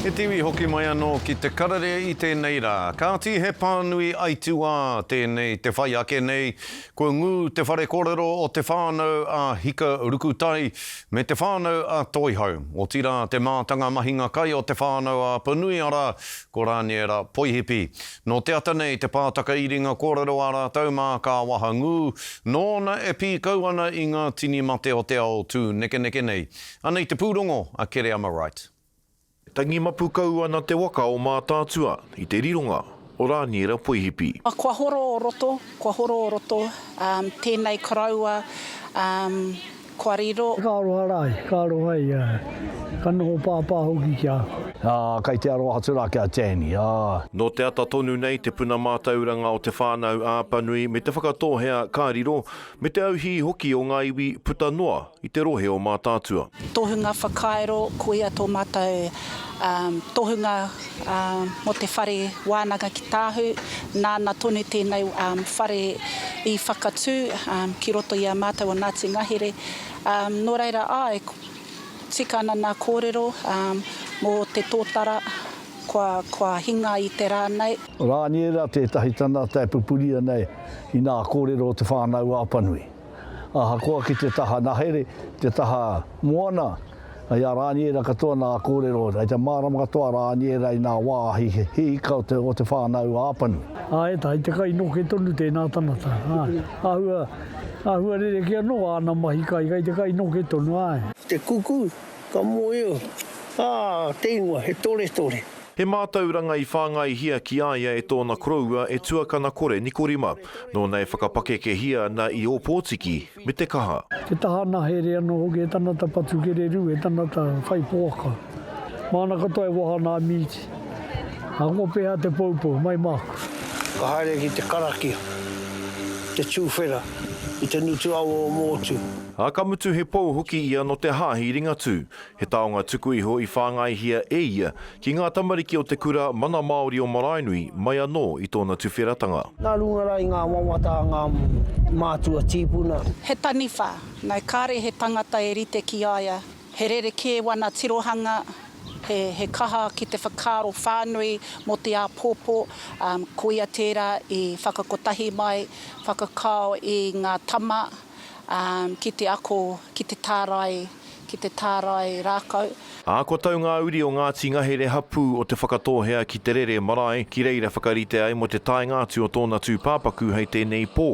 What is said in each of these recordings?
He tiwi hoki mai anō ki te karere i tēnei rā. Kāti he pānui aituā tēnei te whai ake nei, kua ngū te whare kōrero o Te Whānau a Hika Rukutai me Te Whānau a Toihau, otirā te mātanga mahinga kai o Te Whānau a Apanui arā, ko Rāniera Poihipi. Nō te ata nei te pātaka iringa kōrero a rātou mā ka wahangū, nōna e pīkau ana i ngā tini mate o te ao tūnekeneke nei. Anei te pūrongo a Kereama Wright. Tangi mapu kau ana te waka o Mātaatua i te rironga o Rāniera Poihipi. Kua horo o roto, kua horo o roto, tēnei koroua, kua riro. Ka aroha rā, ka aroha ia, ka noho pāpā hoki ki a. Ā, kei te aroha atu rā ki a Danny, ā. Nō te ata tonu nei te puna mātauranga o Te Whānau a Apanui me Te Whakatōhea ka riro, me te auhī hoki o ngā iwi puta noa i te rohe o Mātaatua. Tohunga whakairo, koia tō mātou tohunga mō te whare wānanga ki Tāhu, nāna tonu tēnei whare i whakatū ki roto i a mātou o Ngāti Ngahere. Nō reira, āe, tika ana nā kōrero mō te tōtara kua, kua hinga i te rā nei. Rāniera tētahi tangata e pupuri ana i nā kōrero o Te Whānau-a-Apanui. Ahakoa ki te taha ngahere, te taha moana, i a Rāniera katoa nā kōrero, i te mārama katoa a Rāniera i nā wāhi hihika o te, o Te Whānau-a-Apanui. Āe, tahi te kai noke tonu tēnā tangata, āe. Āhua, āhua rerekē anō āna mahi kai, kai te kai noke tonu, āe. Te kuku, ka moe, ā, te ingoa, he toretore. He mātauranga i whāngaihia ki a ia e tōna koroua e tuakana kore Nikorima, nōna e whakapakekehia ana i Ōpōtiki me te kaha. Te taha nahere anō hoki he tangata patu kererū, he tangata whai poaka. Māna katoa e waha nā mīti. Ahakoa pēhea te poupou, mai māku. Ka haere ki te karakia, te tūwhera i te ngutu awa o Mōtū. Ā, ka mutu he pou hoki ia nō te Hāhi Ringatū. He taonga tuku iho i whāngaihia e ia ki ngā tamariki o te kura Mana Māori o Maraenui mai anō i tōna tuwheratanga. Nā runga rā i ngā wawata a ngā mātua tīpuna. He taniwha, no kāre he tangata e rite ki a ia. He rerekē wana tirohanga, he, he kaha ki te whakaaro whānui mō te āpōpō, ko ia tērā i whakakotahi mai, whakakao i ngā tama, ki te ako, ki te tārai, ki te tārai rākau. Ā, kua tau ngā uri o Ngāti Ngahere hapū o Te Whakatōhea ki Te Rere marae, ki reira whakarite ai mō te taenga atu o tōna tūpāpaku hei tēnei pō,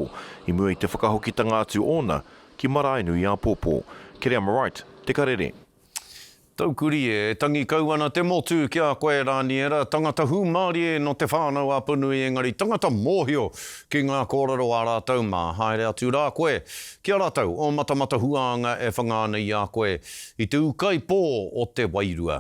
i mua i te whakahokitanga atu ōna ki Maraenui āpōpō. Kereama Wright, Te Karere. Taukuri e, tangi kau ana te motu ki a koe Rāniera, tangata hūmārie nō Te Whānau Apanui engari tangata mōhio ki ngā kōrero a rātou mā, haere atu rā koe ki a rātou o Matamata Huānga e whanga ana i a koe i te ūkaipō o te wairua.